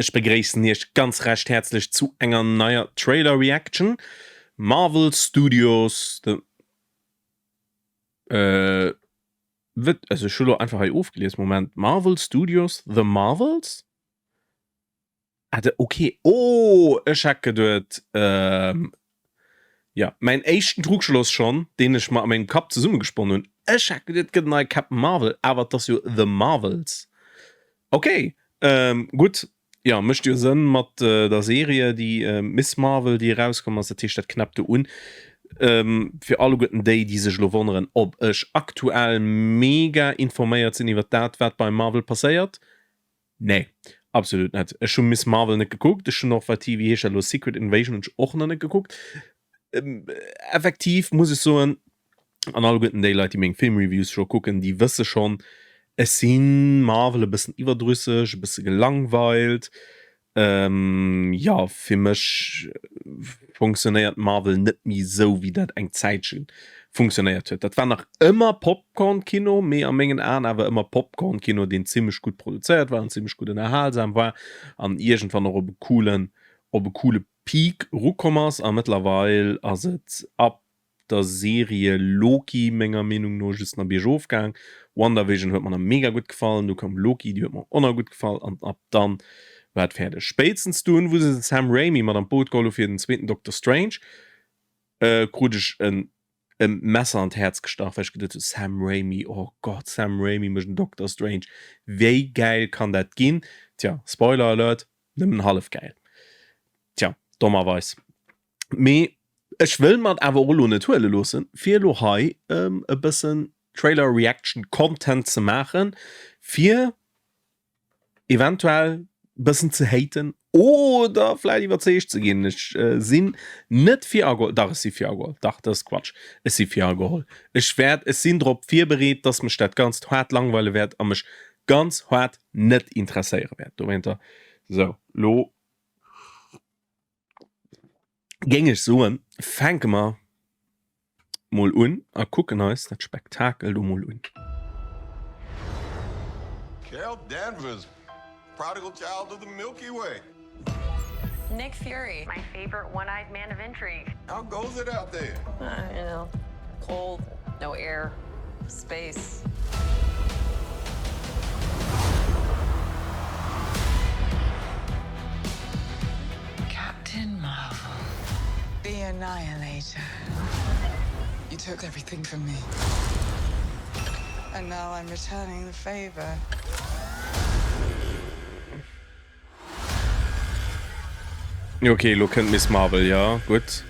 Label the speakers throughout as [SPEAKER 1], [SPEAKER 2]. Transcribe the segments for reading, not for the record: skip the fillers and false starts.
[SPEAKER 1] Ech begréissen iech ganz recht häerzlech zu enger neier Trailer Reaction. Marvel Studios the äh wët also ech hu lo einfach hei ofgelies Moment Marvel Studios The Marvels? Ah de ok oh ech hat geduet ähm jo mäin éischten Trugschloss schonn deen ech mer a mengem Kapp zesummegesponnen hunn ech hat geduet et gëtt en neie Captain Marvel awer et ass jo The Marvels ok ähm gutt jo mécht jo Sënn mat der Serie déi Miss Marvel déi erauskomm ass dat heescht dat knäppt do un fir alleguerten déi déi sech elo wonneren ob ech aktuell mega informéiert sinn iwwert dat wat bei Marvel passéiert Nee, absolut net. Ech hu Miss Marvel net gekuckt. Ech hunn och, wat déi, wéi heescht dat elo, Secret Invasion hunn ech och nach net gekuckt. Effektiv muss ech soen, an alleguerten déi Leit, déi meng Filmreviews scho kucken, déi wësse schonn, ech si Marvel e bëssen iwwerdrüsseg, e bësse gelangweilt. Jo, fir mech funktionéiert Marvel net méi esou, wéi dat eng Zäitche funktionéiert huet. Dat war nach ëmmer Popcorn-Kino, mee a mengen Aen awer ëmmer Popcorn-Kino, deen zimmlech gutt produzéiert war an zimmlech gutt ënnerhalsam war an iergendwann och op e coolen, op e coole Peak erukomm ass. A mëttlerweil ass et ab der Serie Loki menger Meenung no just nach biergof gaang. WandaVision huet mer nach mega gutt gefall, du koum Loki, déi huet mer och nach gutt gefall an ab dann war et fäerdeg. Spéitstens dunn wou se den Sam Raimi mat an d'Boot geholl hu fir den zweeten Doctor Strange krut ech en e Messer an d'Häerz gestach, well ech geduet hu Sam Raimi, oh Gott, Sam Raimi mécht en Doctor Strange, wéi gäil kann dat ginn? Tja, Spoiler Alert, nëmmen hallef gäil. Tja, dommerweis. Mee ech wëll mer et awer och elo net huele loossen, fir elo hei e bëssen Trailer Reaction Content ze maachen, fir eventuell bëssen ze haten oder vläit iwwerzeegt ze ginn. Ech sinn net fir ageholl, dach ech si fir ageholl, dach dat ass Quatsch, ech si fir ageholl. Ech wäert, ech sinn drop virbereet, dass mech dat Ganzt haart langweile wäert a mech ganz haart net interesséiere wäert. Dowéinter, sou, lo. Géing ech soen, fänke mer mol un a kucken eis dat Spektakel do mol un.
[SPEAKER 2] Carol Danvers, prodigal child of the Milky Way.
[SPEAKER 3] Nick Fury, my favorite one-eyed man of intrigue.
[SPEAKER 2] How goes it out there?
[SPEAKER 3] Uh, you know, cold, no air, space.
[SPEAKER 4] Captain Marvel, the Annihilator. You took everything from me. And now I'm returning the favor.
[SPEAKER 1] Ok, elo kënnt Miss Marvel, jo gutt.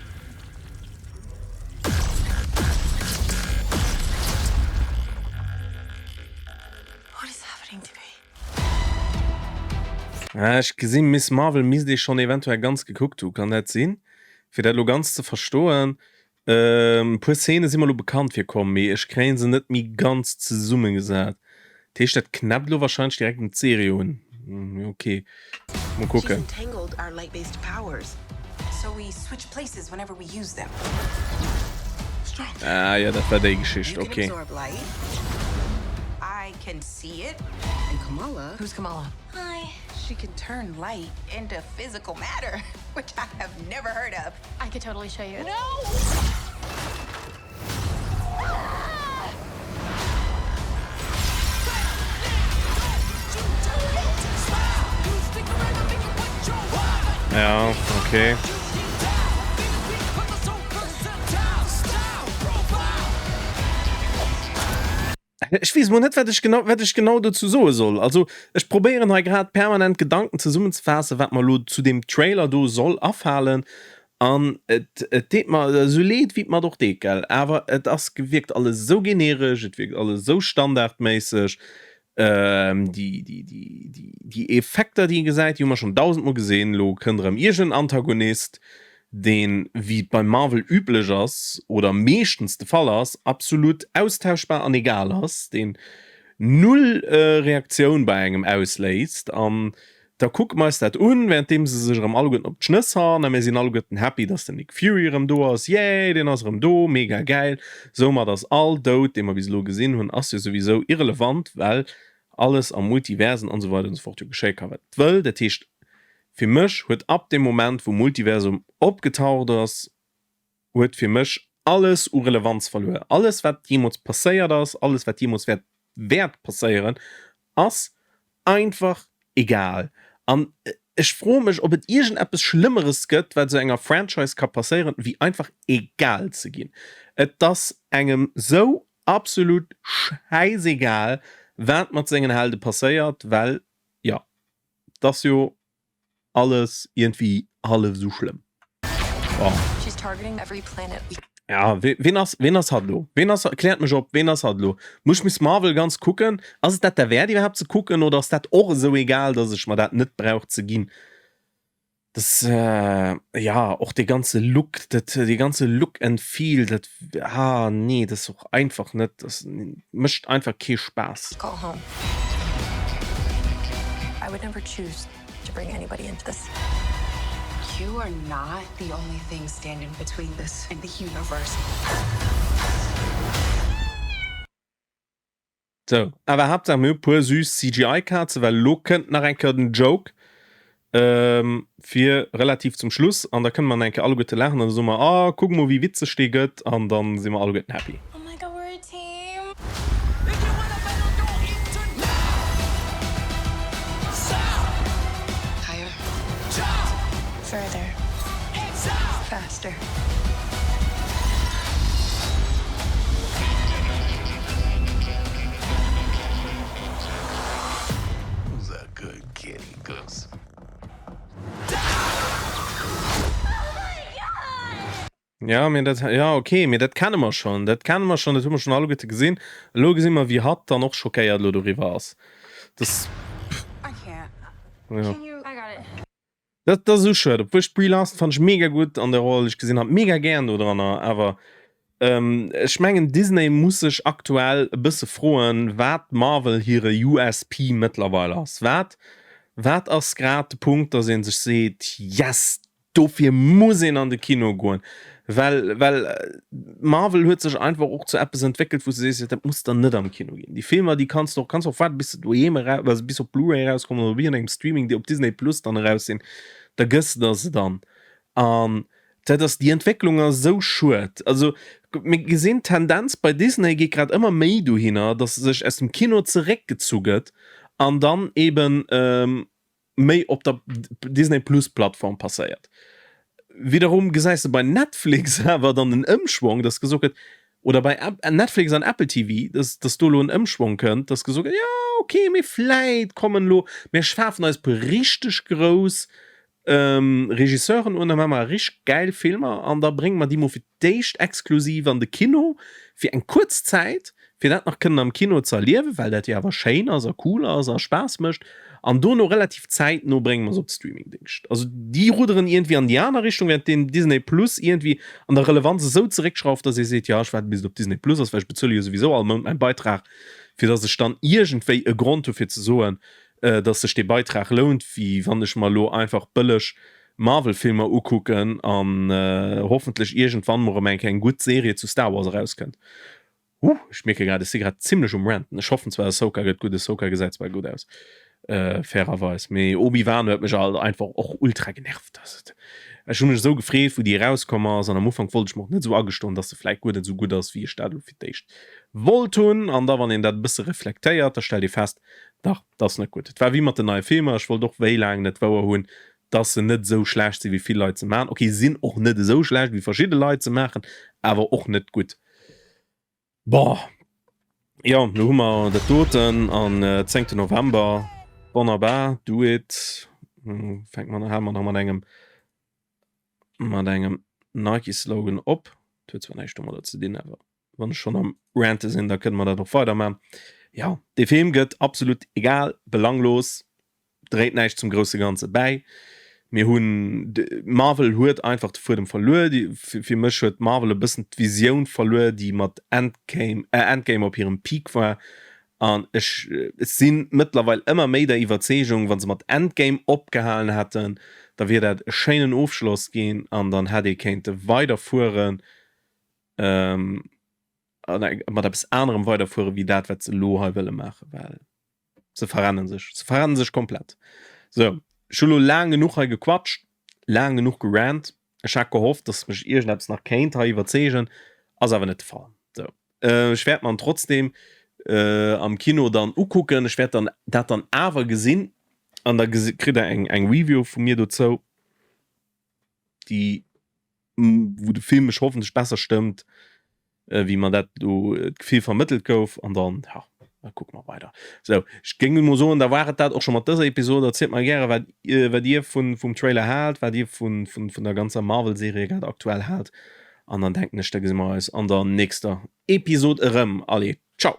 [SPEAKER 1] Ah, ech gesinn Miss Marvel misst ee schonn eventuell ganz gekuckt hu, kann dat sinn? Fir dat elo ganz ze verstoen. E puer Szene si mer elo bekannt virkomm, mee ech kréien se net méi ganz zesummegesat. Dat heescht, dat knäppt elo warscheinlech direkt un d'Serie un. Ok, mol kucken. Ah jo, dat war déi Geschicht, ok.
[SPEAKER 3] I could totally show you.
[SPEAKER 5] No!
[SPEAKER 1] Ja, okay. Ech weess mol net, wat ech genau, wat ech genau dozou soe soll. Also, ech probéieren hei grad permanent Gedanken zesummenzefaassen, wat mer elo zu deem Trailer do soll afalen. An et, et deet mer esou leed, wéi et mer et och deet, gell. Awer et ass, wierkt alles esou generesch, et wierkt alles esou standardméisseg. Déi, déi, déi, déi, déi Effekter, déi ee gesäit, déi hu mer schonn dausendmol gesinn. Elo kënnt erëm iergend en Antagonist, deen, wéi et bei Marvel üblech ass oder meeschtens de Fall ass, absolut austauschbar an egal ass, deen null Reaktioun bei engem ausléist. An Da kucke mer eis dat un, währenddeem se sech erëm alleguerten op d'Schnëss haen a mir sinn alleguerten happy, dass den Nick Fury erëm do ass. Yay, deen ass erëm do, mega gäil. Soumat ass all Doud, dee mer bis elo gesinn hunn, ass jo souwisou irrelevant, well alles am Multiversen an esou weider an esou fort jo geschéie ka wat et wëll. Dat heescht. Fir mech huet ab deem Moment wou Multiversum opgetaucht ass, huet fir mech alles u Relevanz verluer. Alles wat jeemools passéiert ass, alles wat jeemools wäert wäert passéieren, ass einfach egal. An ech froe mech ob et iergendeppes Schlëmmeres gëtt wat esou enger Franchise ka passéieren wéi einfach egal ze ginn. Et ass engem sou absolut schäisegal wat mat sengen Helde passéiert, well jo, 't ass jo alles iergendwéi hallef esou schlëmm. Oh. Ja, ween ass, ween ass hatt elo? Ween ass, kläert mech op, ween ass hatt elo? Muss ech Miss Marvel ganz kucken? Ass et dat derwäert iwwerhaapt ze kucken oder ass dat och esou egal, dass ech mer dat net brauch ze ginn? Das, ja, och dee ganze Look, dat, dee ganze Look and Feel, dat, ah nee, dat ass och einfach net, dat mécht einfach kee Spaass.
[SPEAKER 3] Call home. I would never choose to bring anybody into this. You are not the only thing standing between this and the universe.
[SPEAKER 1] Sou, awer Haaptsaach mir hu puer süß CGI-Kazen, well elo kënnt nach eng Kéier den Joke fir relativ zum Schluss an da kënne mer nach eng Kéier alleguerte laachen an da soe mer, ah kuck mol wéi witzeg dee gëtt an da si mer alleguerten happy.
[SPEAKER 3] Oh my god we're a team! Further. Faster.
[SPEAKER 1] Ja, mee dat, ja okay, mee dat kenne mer schonn, dat kenne mer schonn, dat hu mer schonn alleguerte gesinn. Elo gesi mer, wéi hatt dann och schockéiert elo doriwwer ass. Das, ja. Dat ass esou schued, obwuel ech d'Brie Larson fannen ech mega gutt an der Roll, ech gesinn hatt mega gären do dranner, awer ech mengen Disney muss sech aktuell e bësse froen, wat Marvel hire USP mëttlerweil ass. Wat wat ass grad de Punkt, datt ee sech seet, yes, Dofir muss een an de Kino goen, well well Marvel huet sech einfach och zu eppes entwéckelt, wou s de sees, dat muss der net am Kino ginn. Déi Filmer, déi kanns de och, kanns och waarden, bis se doheem eraus, also bis op Blu-ray erauskommen oder op iergendengem Streaming, déi op Disney Plus dann eraus sinn, da gëss de der se dann. An dat ass, déi Entwécklung ass esou schued. Also mir gesinn, d'Tendenz bei Disney geet grad ëmmer méi dohinner, datt sech aus dem Kino zeréckgezu gëtt an dann eeben, méi op der Disney Plus Plattform passéiert. Wiederum gesäis de bei Netflix awer dann en Ëmschwong, dass gesot gëtt, oder bei Netflix an Apple TV, dass, dass do elo en Ëmschwong kënnt, dass gesot gëtt, jo okay, mee vläit kommen elo, mir schafen eis e puer richteg grouss Regisseuren un, da maache mer richteg gäil Filmer an da brénge mer déi mol fir d'éischt exklusiv an de Kino fir eng kuerz Zäit, fir dat nach kënnen am Kino ze erliewen, well dat jo awer schéin ass a cool ass a Spaass mécht, an dono relativ zäitno brénge mer se op de Streamingdéngscht. Also déi rudderen iergendwéi an déi aner Richtung, während den Disney Plus iergendwéi an der Relevanz esou zeréckschrauft, dass ee seet, jo ech waarde bis et op Disney Plus ass, well ech bezuele jo souwisou all Mount mäi Beitrag, fir dass ech dann iergendwéi e Grond hu fir ze soen, dass sech dee Beitrag lount, wéi wann ech mer elo einfach bëlleg Marvel-Filmer ukucken an hoffentlech iergendwann mol erëm eng Kéier eng gutt Serie zu Star Wars erauskënnt. Huh, ech mierke grad, ech si grad zimlech um Ranten. Ech hoffen zwar Ahsoka gëtt gutt, Ahsoka gesäit zwar gutt aus, fairerweis, mee Obi-Wan huet mech alt einfach och ultra genervt. Ech hu mech esou gefreet wou déi erauskomm ass an am Ufank wollt ech mer och net esou agestoen, dass se vläit guer net esou gutt ass wéi ech dat elo fir d'éischt wollt hunn. An da wann een dat e bësse reflektéiert, da stellt ee fest, dach, dat ass net gutt. Et war wéi mat den neie Filmer, ech wollt och wéi laang net wouer hunn, dass se net esou schlecht sinn, wéi vill Leit se maachen. Ok, se sinn och net esou schlecht, wéi verschidde Leit se maachen, awer och net gutt. Bon, jo, lo hu mer dat doten an 10. November. Wonnerbar, do it. Fänke mer, hale mer nach mat engem, mat engem Nike-Slogan op. Dat huet zwar näischt domadder ze dinn, awer wann ech schonn am Rante sinn, da kënne mer dat och weiderman. Jo, dee Film gëtt absolut egal, belanglos. dréit näischt zum grousse Ganze bäi. Mir hunn, Marvel huet einfach de Fuedem verluer. Fir mech huet Marvel e bëssen d'Visioun verluer, déi mat Endgame, äh, Endgame op hirem Peak war. An ech, ech si mëttlerweil ëmmer méi der Iwwerzeegung, wa se mat Endgame opgehalen hätten, da wier dat e schéinen Ofschloss ginn an dann hätt ee kéinte weiderfueren, ähm, mat eppes anerem weiderfueren, wéi dat, wat se elo hei wëlle maachen, well. Se verrennen sech. Se verrennen sech komplett. So. Ech hu lo laang genuch hei gequatscht, laang genuch gerant. Ech hat gehofft, dass mech iergendeppes nach kéint hei iwwerzeegen, ass awer net de Fall. Sou, ech wäert mer en trotzdem am Kino dann ukucken. Ech wäert dann dat dann awer gesinn an da kritt der eng eng Review vu mir dozou, déi wou de Film mech hoffentlech besser stëmmt, wéi mer dat do d'Gefill vermëttelt gouf an dann, ja, da kucke mer weider. Sou, ech géing emol soen, da war et dat och scho mat dëser Episod. Erzielt mer gäre wat wat dir vun vum Trailer haalt, wat dir vun vun vun der ganzer Marvel-Serie grad aktuell haalt an dann denken ech, da gesi mer eis an der nächster Episod erëm. Allez, ciao!